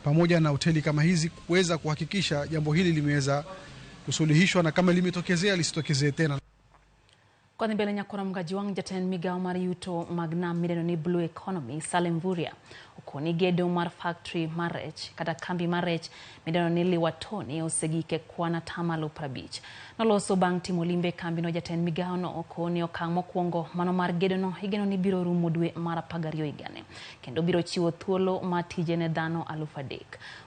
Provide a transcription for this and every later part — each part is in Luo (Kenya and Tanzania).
pamoja na hoteli kama hizi kuweza kuhakikisha jambo hili limeweza kusuluhishwa na kama limetokezea lisitokezee tena. Kodhi mbele nyakora Mgajuang jatend migao mar yuto mag nam midendo ni Blue Economy Salim Mvurya okoni gedo mar factory mar rech kata kambi mar rech midendo ni Liwatoni osegik e kwan atamalo 50. Noloso bang' timo limbe e kambino jatend migao no okoni okang' mokwongo mano mar gedono igeno ni biro rumo dwe mar 12 higani kendo biro chiwo thuolo mar tije ne dhano 3,000.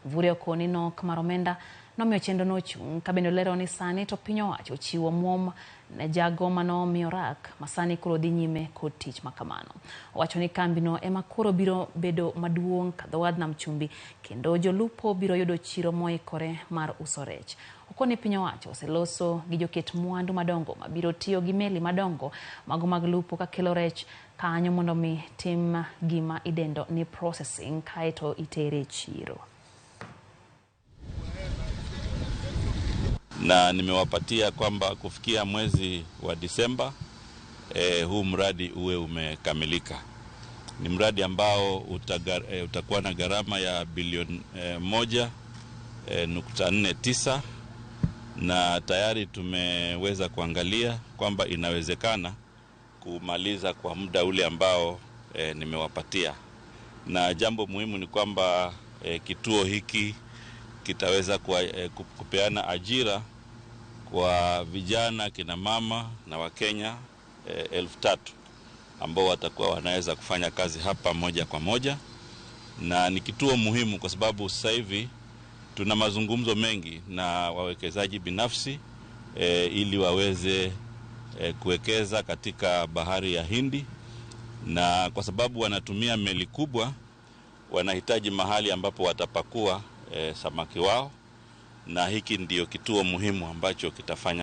Mvurya okoni nok mar omenda nomiyo chenro no ochung' ka bende olero ni sani to piny owacho ochiwo omuom ne jago manomiyo rak masani koro dhi nyime kod tich makamano. Owacho ni kambino ema koro biro bedo maduong' ka dho wadh nam chumbi kendo jolupo biro yudo chiro moikore mar uso rech. Okoni piny owacho oseloso gi joket mwandu madongo mabiro tiyo gi meli madongo mago mag lupo kakelo rech kanyo mondo mi tim gima idendo ni processing kaeto itere e chiro. Na nimewapatia kwamba kufikia mwezi wa Disemba huu mradi uwe umekamilika. Ni mradi ambao utakuwa na gharama ya bilioni 1.49 na tayari tumeweza kuangalia kwamba inawezekana kumaliza kwa muda ule ambao nimewapatia. Na jambo muhimu ni kwamba kituo hiki kitaweza kupeana ajira kwa vijana, kina mama na Wakenya 3,000 ambao watakuwa wanaweza kufanya kazi hapa moja kwa moja. Na ni kituo muhimu kwa sababu sasa hivi tuna mazungumzo mengi na wawekezaji binafsi ili waweze kuwekeza katika bahari ya Hindi, na kwa sababu wanatumia meli kubwa wanahitaji mahali ambapo watapakua samaki wao, na hiki ndio kituo muhimu ambacho kitafanya.